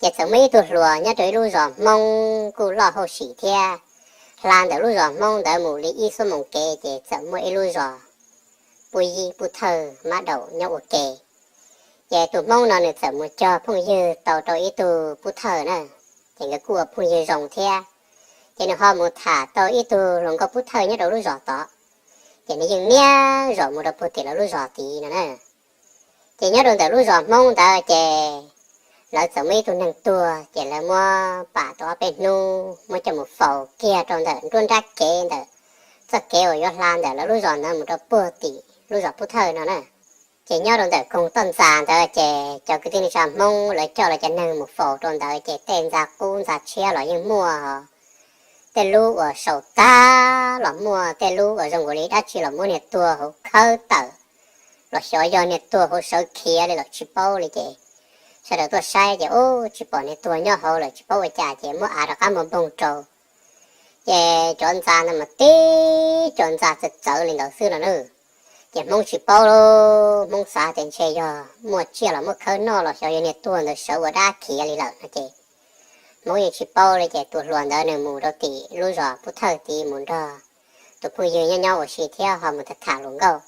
Ces txawm muaj ib tug hluas nyob rau ib lub zos Hmoob kuj loj hauj sim thiab, hla ntawm lub zos Hmoob ntawd mus li ib xuab moos kev ces txawm muaj ib lub zos Pub Yib Pub Thawj Mab Daum nyob ua ke. Ces tus Hmoob no nws txawm mus cog phooj ywg tau rau ib tug Pub Thawj na, ces nkawd kuj ua phooj ywg zoo thiab. Ces nws ho mus tham tau ib tug hluas nkauj Pub Thawj nyob rau lub zos tod, ces nws yeej niaj zaus mus rau puag tim lawv lub zos tid no na. Ces nyob rau ntawm lub zos Hmoob ntawd ces lawv txawm muaj ib tug neeg tuag, ces lawv muab pam tau ob peb hnub muab coj mus faus kiag rau ntawm nruab nrab kev ntawm txoj kev uas yuav hla ntawm lawv lub zos ntawd mus rau puag tim lub zos Pub Thawj no na. Ces nyob rau ntawm koog toj ntxas ntawd ces cov kwv tij neej tsa Hmoob lawv coj lawv cov neeg mus faus rau ntawd ces tej ntxa qub ntxa tshiab los yeej muaj os. Tej lub uas saum tag los muaj, tej lub uas zoo nkaus li dab tsi los muab niag tuag hauv khawb tawm, los xyov yog niag tuag hauv sawv khiav li los tsis paub li ces sawv daws tuaj saib ces ub tsis pom niag tuag nyob hauv lawm tsis paub ua cas ces muab av rov qab muag npoog rau. Ces cov ntxa ntawd mas tib cov ntxa txawv txawv li ntawd xwb no na. Ces Hmoob tsis paub lauj, Hmoob xav tias ntshe yog muaj tsiaj los muab khawb noj los xyov yog niag tuag ntawd sawv ua dab khiav li lawm no ces Hmoob yeej tsis paub li ces tus hluas ntawd nws mus rau tim lub zos Pub Thawj tid mus nrog tus phooj ywg nyob nyob ua si thiab ho mus tham tham hluas nkauj.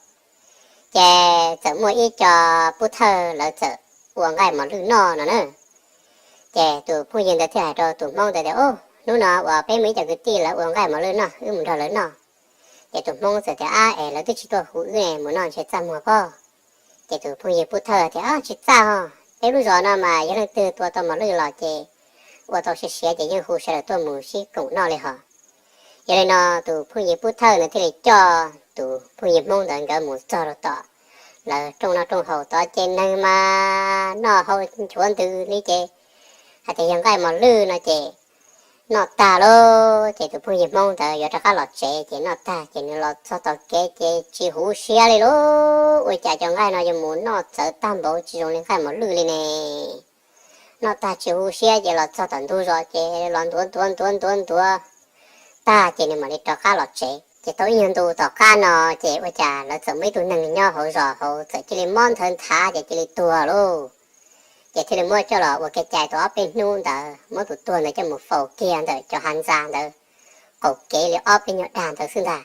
Ces txawm muaj ib co Pub Thawj lawv txawm ua nqaij mos lwj noj no na. Ces tus phooj ywg ntawd thiaj hais rau tus Hmoob ntawd tias, Ub, hnub no uas peb muaj ib co kwv tij lawv ua nqaij mos lwj noj, wb mus nrog lawv noj. Ces tus Hmoob txawm tias, Ab, es lawv twb tsis tuaj hu wb ne, mus noj ntshe txaj muag pob. Ces tus phooj ywg Pub Thawj tias, Ab, tsis txaj ho, peb lub zos no mas yog leej twg tua tau mos lwj los ces ua tau siav siav ces yeej hu sawv daws tuaj mus sib koom noj li hos. Yog li no tus phooj ywg Pub Thawj ntawd thiaj li coj tus phooj ywg Hmoob ntawd nkawd mus txog rau tom lawv rooj noj rooj haus tod ces neeg mas noj hau nchuav ntws li ces hais tias yog nqaij mos lwj no ces noj tag lauj. Ces tus phooj ywg Hmoob ntawd yuav rov qab los tsev ces noj tag ces nws los txog tom kev ces tsis huv siab li lauj. Ua cas cov nqaij no yuav mus noj txawv tag npaum tsis zoo li nqaij mos lwj li ne? Noj tag tsis huv siab ces los txog tom ntug zos ces los ntuav ntuav ntuav ntuav ntuav tag ces nws mam li rov qab los tsev. Ces tau ib nyuag ntu tom qab no ces ua cas lawv txawm muaj ib tug neeg nyob hauv zos hauv txawm cia li mob nthawv nthav ces cia li tuag lauj. Ces thiaj li muab coj los ua kev cai tau ob peb hnub ntawd muab tus tuag ntawd coj mus faus kiag ntawm cov hav ntxa ntawd qaum kev li ob peb nyuag dag ntawd xwb ntag.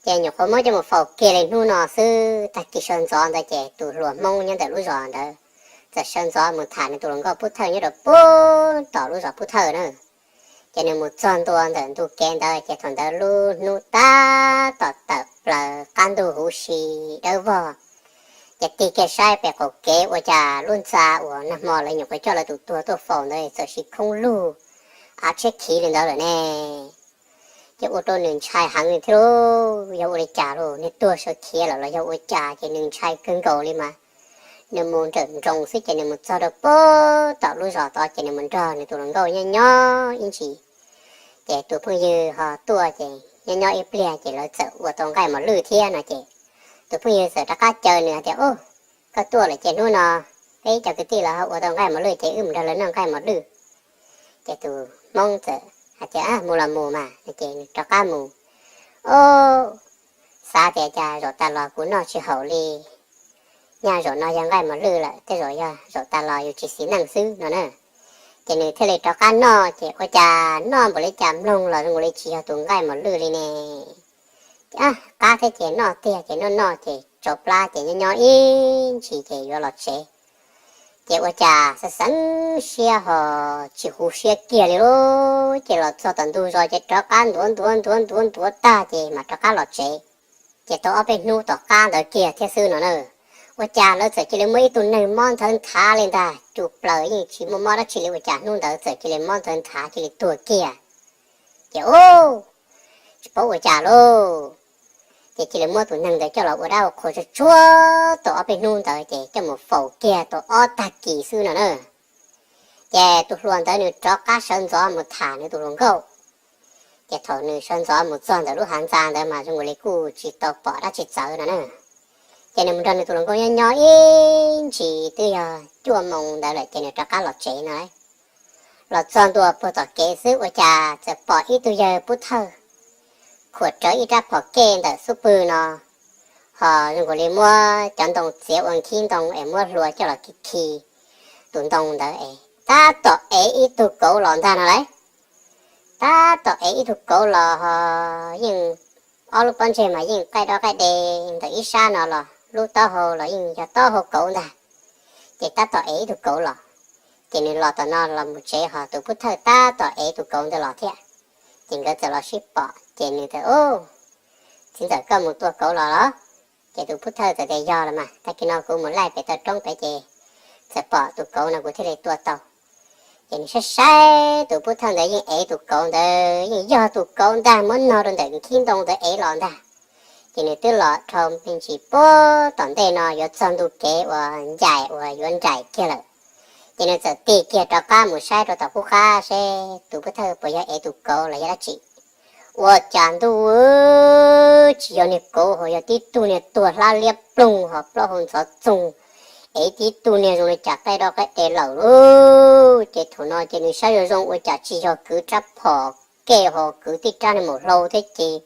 Ces nyuam qhuav muab coj mus faus kiag li hnub no xwb, tag kis sawv ntxov ntawd ces tus hluas Hmoob nyob ntawm lub zos ntawd txawm sawv ntxov mus tham nws tus hluas nkauj Pub Thawj nyob rau puag tom lub zos Pub Thawj na. Ces nws mus txog ntua ntawm ntug kev ntawd ces thaum ntawd lub hnub tab tom tawm plaws qab ntug huv si dawb vog. Ces tig kiag saib pem qaum kev ua cas lub ntxa uas nag hmo lawv nyuam qhuav coj lawv tus tuag tuaj faus ntawd txawm siv khoob lug, av tshiab khiv li ntawd lawm ne. Ces ua rau nws ntshai heev li thiab lauj, yog ua li cas lauj, niag tuag sawv khiav lawm los yog ua cas ces nws ntshai kawg nkaus li mas. Nws mus nrawm nroos xwb ces nws mus txog rau puag tom lub zos tod ces nws mus nrog nws tus hluas nkauj nyob nyob ib ntsis. Ces tus phooj ywg ho tuaj ces nyob nyob ib pliag ces lawv txawm ua tau nqaij mos lwj thiab no ces tus phooj ywg txawm rov qab caw nws hais tias, Ub, koj tuaj lawm ces hnub no peb cov kwv tij lawv ho ua tau nqaij mos lwj ces wb mus nrog lawv noj nqaij mos lwj. Ces tus Hmoob txawm hais tias, Mus los mus mas, no ces nws rov qab mus. Ub, xav tias cas zaum tas los kuv noj tsis haum li, nyaj zaum no yog nqaij mos lwj lawm tej zaum yog zaum tas los yus tsis xis neej xwb no na. Ces nws thiaj li rov qab noj ces ua cas noj npaum li cas mloog los zoo li tsis yog tus nqaij mos lwj li ne. Ces qab thiab ces noj tiag ces noj noj ces tsau plab ces nyob nyob ib ntsis ces yuav los tsev. Ces ua cas xeev xeev siab ho tsis huv siab kiag li lauj, ces los txog tom ntug zos ces rov qab ntuav ntuav ntuav ntuav ntuav tag ces mam rov qab los tsev. Ces tau ob peb hnub tom qab ntawd kiag thiab xwb no na, ua cas lawv txawm cia li muaj ib tug neeg mob nthawv nthav li ntag, cus plaws yeej tsis muaj mob dab tsi li, ua cas hnub ntawd txawm cia li mob nthawv nthav cia li tuag kiag. Ces ub, tsis paub ua cas lauj, ces cia li muab tus neeg ntawd coj los ua dab ua qhua tsuag tsuag tau ob peb hnub ntawd ces coj mus faus kiag tau ob tag kis xwb no na. Ces tus hluas ntawd nws rov qab sawv ntxov mus tham nws tus hluas nkauj. Ces thaum nws sawv ntxov mus txog ntawm lub hav ntxa ntawd mas zoo li kuj tsis tau pom dab tsi txawv no na. Ces nws mus nrog nws tus hluas nkauj nyob nyob ib ntsis twb yog cuaj moos ntawd lawm ces nws rov qab los tsev no. Los txog ntua puag tom kev xwb ua cas txawm pom ib tug yawg pub thawj khuam rawv ib rab phom kej ntawm xub pwg no, ho zoo nkaus li muab cov ntoo txiav ua nkhib ntoo es muab hlua coj los khi khi tus ntoo ntawd es tab tom ev ib tug kauv los ntag no lauj. Tab tom ev ib tug kauv los ho yeej ob lub pob ntseg mas yeej qaij dob qaij de ntawm ib sab no los lub taub hau los yeej yog taub hau kauv ntag. Ces tab tom ev ib tug kauv los, ces nws los tom no los mus tsev ho tus pub thawj tab tom ev tus kauv ntawd los thiab. Ces nkawd txawm los sib pom ces nws tias, Txiv ntxawm, koj mus tua kauv los los? Ces tus pub thawj txawm tias, Yog los mas, tag kis no kuv mus laij pem taw roob pem ces txawm pom tus kauv no kuv thiaj li tua tau. Ces nws saib saib tus pub thawj ntawd yeej ev tus kauv ntawd yeej yog tus kauv ntag, muab nog rau ntawm nkhib ntoo ntawd ev los ntag. Ces nws twb los dhau me ntsis puag tom ntej no yuav txog ntu kev uas ncaim uas yuav nraim kiag lawm. Ces nws txawm tig kiag rov qab mus saib rau tom qub qab seb tus pub thawj puas yog ev tus kauv los yog dab tsi. Ua cas ntuj, tsis yog niag kauv ho yog tib tug niag tuag hlab liab ploog ho plaub hau ntxhov txoog, ev tib tug niag zoo li cas qaij dob qaij de lawm lauj. Ces thaum no ces nws saib zoo zoo ua cas tsis yog kwv rab phom kej ho kwv tib rab niag maum hlau thiab ces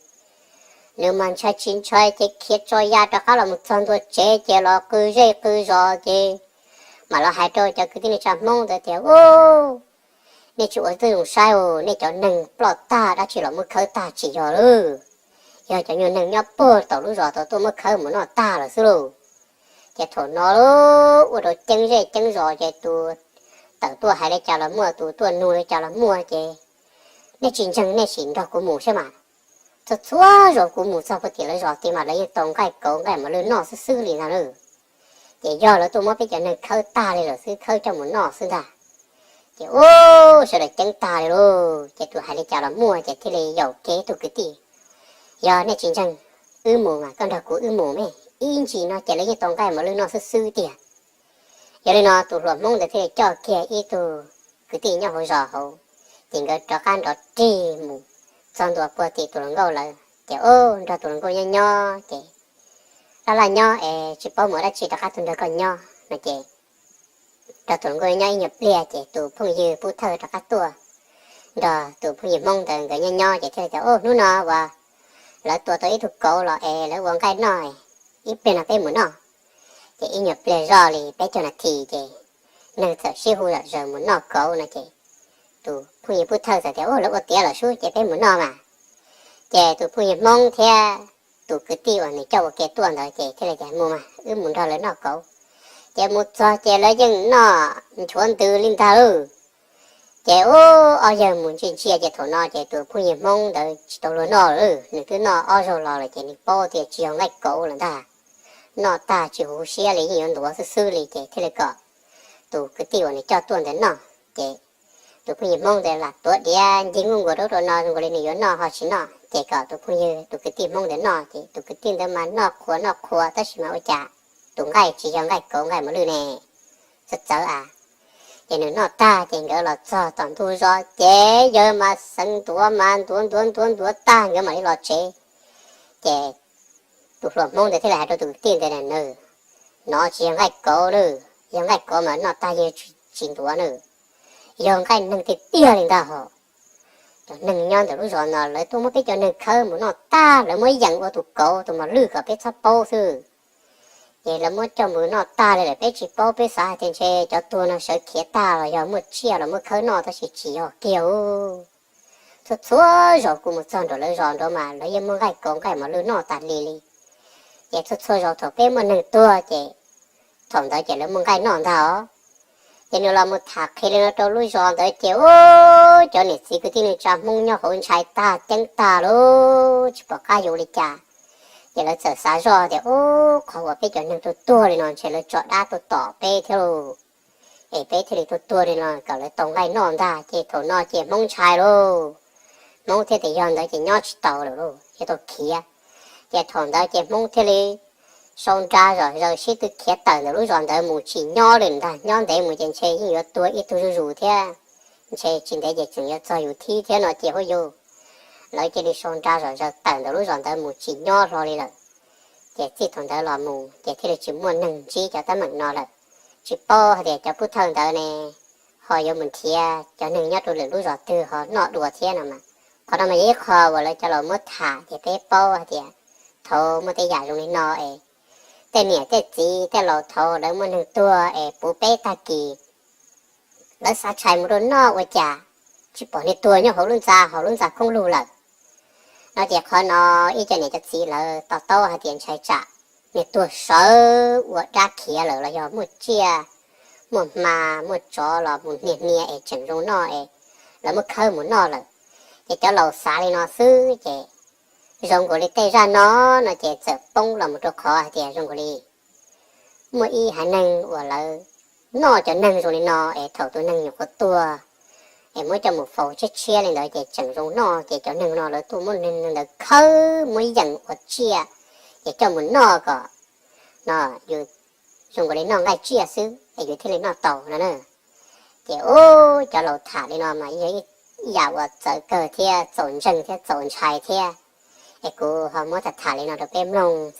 nws mas ntshai tsis ntshai ces khiav tso ya rov qab los mus txog ntua tsev ces los qw zej qw zos ces mam los hais rau cov kwv tij neej tsa Hmoob ntawd tias, Ub, nej tsis ua twj zoo saib, nej cov neeg ploj tag dab tsi los muab khawb tag tsis yog lauj, yog cov nyuag neeg nyob puag tom lub zos tau tuaj muab khawb mus noj tag lawm xwb lauj. Ces thaum no ua rau ceeb zej ceeb zos ces tus tawm tuaj hais li cas los muaj, tus tuaj nug li cas los muaj ces nej tsis ntseeg nej sim nrog kuv mus saib mas. Txhua txhua zaus kuv mus txog puag tim lawv zos tid mas lawv yeej tau nqaij kauv nqaij mos lwj noj xwb xwb li ntag lauj. Ces yog lawv tuaj muab peb cov neeg khawb tag li lawm xwb, khawb coj mus noj xwb ntag. Ces ub, sawv daws ceeb tag li lauj, ces tus hais li cas los muaj ces thiaj li yaum kiag tus kwv tij, Yog nej tsis ntseeg, wb mus mas, koj nrog kuv wb mus me, ib ntsis no ces lawv yeej tau nqaij mos lwj noj xwb xwb tiag. Yog li no tus hluas Hmoob ntawd thiaj li coj kiag ib tug kwv tij nyob hauv zos hauv, ces nkawd rov qab nrov rig mus txog ntua puag tim tus hluas nkauj lawv ces ub, nrog tus hluas nkauj nyob nyob ces laj laj nyob es tsis paub mus dab tsi, rov qab tuaj nrog koj nyob no ces nrog tus hluas nkauj nyob ib nyuag pliag ces tus phooj ywg pub thawj rov qab tuaj nrog tus phooj ywg Hmoob ntawd nkawd nyob nyob ces thiaj li tias, Ub, hnub no uas lawv tua tau ib tug kauv los es lawv ua nqaij noj, ib pliag no peb mus noj. Ces ib nyuag pliag zoj li peb caug nas this ces neeg txawm sib hu zom zaws mus noj kauv no ces tus phooj ywg pub thawj txawm tias, Ub, lawv ua tiav lawm sub, ces peb mus noj mas. Ces tus phooj ywg Hmoob thiab tus kwv tij uas nws coj ua ke tuaj ntawd ces thiaj li tias, Mus mas, wb mus nrog lawv noj kauv. Ces mus txog ces lawv yeej noj nchuav ntws li ntag lauj. Ces ub, ob yawg mus ntsia ntsia ces thaum no ces tus phooj ywg Hmoob ntawd tsis tau luag noj lawm, nws twb noj ob zaug los lawm ces nws paub tias tsis yog nqaij kauv lawm ntag. Noj tag tsis huv siab li, yeej yuav ntuav xwb xwb li ces thiaj li kom tus kwv tij uas nws coj tuaj ntawd noj. Ces tus phooj ywg Hmoob ntawd lam tuav diav ncig nkuaj nkuas rau rau no zoo nkaus li nws yuav noj ho tsis noj, ces kom tus phooj ywg tus kwv tij Hmoob ntawd noj ces tus kwv tij ntawd mas noj qhuas noj qhuas tab sis mas ua cas tus nqaij tsis yog nqaij kauv nqaij mos lwj ne, txawv txawv a. Ces nws noj tag ces nkawd los txog tom ntug zos ces yawg mas xeev ntuav mas ntuav ntuav ntuav ntuav tag nkawd mam li los tsev. Ces tus hluas Hmoob ntawd thiaj li hais rau tus kwv tij ntawd, Nws, no tsis yog nqaij kauv na, yog nqaij kauv mas noj tag yawg tsis ntuav na, yog nqaij neeg tiag tiag li ntag hos. Cov neeg nyob ntawm lub zos no lawv tuaj muab peb cov neeg khawb mus noj tag, lawv muab yeem ua tus kauv tus mos lwj kom peb txhob paub xwb. Ces lawv muab coj mus noj tag li lawm peb tsis paub, peb xav hais tias ntshe cov tuag no sawv khiav tag los yog muaj tsiaj los muab khawb noj tab sis tsis yog kiag. Txhua txhua zaus kuv mus txog nraum lawv zos nraud mas lawv yeej muaj nqaij kauv nqaij mos lwj noj tas li li. Ces txhua txhua zaus thaum peb muaj neeg tuag ces thaum ntawd ces lawv muaj nqaij noj ntag os. Ces nws los mus tham qhia li no rau lub zos ntawd ces ub, cov niam txiv kwv tij neej tsa Hmoob nyob hauv ntshai tag ceeb tag lauj, tsis pom qab yuav ua li cas. Ces lawv txawm xav zoj tias, Ub, qhov uas peb cov neeg tuag tuag li no ntshe lawv tso dab tuaj tom peb thiab lauj, es peb thiaj li tuag tuag li no kom lawv tau nqaij noj ntag. Ces thaum no ces Hmoob ntshai lauj, Hmoob thiaj tias yog ntawd ces nyob tsis tau lawm lauj, yuav tau khiav. Ces thaum ntawd ces Hmoob thiaj li sau nra zom zaws sib tw khiav tawm ntawm lub zos ntawd mus tsis nyob li ntag, nyob ntev mus ces ntshe yeej yuav tuag ib tug zuj zus thiab, ntshe tsis ntev ces tseem yuav txog yus thib thiab no ces huab yus. Lawv cia li sau nra zom zaws tawm ntawm lub zos ntawd mus tsis nyob hlo li lawm. Ces txij thaum ntawd los mus ces thiaj li tsis muaj neeg ntsib cov teeb meem no lawm. Tsis paub hais tias cov pub thawj ntawd ne ho yuav mus nrhiav cov neeg nyob rau lwm lub zos twg ho noj dua thiab no mas. Qhov no mas yog ib qho uas lawv cov laus muab tham ces peb paub hais tias thaum muaj tej yam zoo li no es tej niam tej txiv tej laus thaud lawv muaj neeg tuag es puv peb tag kis lawv xav tshais mus rau noj ua cas tsis pom niag tuag nyob hauv lub ntxa, hauv lub ntxa khoob lug lawm. No ces qhov no ib co niam cov txiv lawv to taub hais tias ntshai tsam niag tuag sawv ua dab khiav lawm los yog muaj tsiaj, muaj hma, muaj tsov los mus hnia hnia es tseem zoo noj es lawv muab khawb mus noj lawm. Ces cov laus xav li no xwb ces zoo nkaus li tej zaj no, no ces txawm poob los mus rau qhov hais tias zoo nkaus li muaj ib haiv neeg uas lawv noj cov neeg zoo li no es thaum tus neeg nyuam qhuav tuag es muab coj mus faus tshiab tshiab li ntawd ces tseem zoo noj, ces cov neeg no lawv tuaj muab neeg ntawd khawb muab yeem ua tsiaj, ces coj mus noj kom no yus zoo nkaus li noj nqaij tsiaj xwb es yus thiaj li noj tau no na. Ces ub, cov laus tham li no mas yog ib yam uas txawv kawg thiab txaus ntseeg thiab txaus ntshai thiab. Es kuv ho muab tham tham li no rau peb mloog.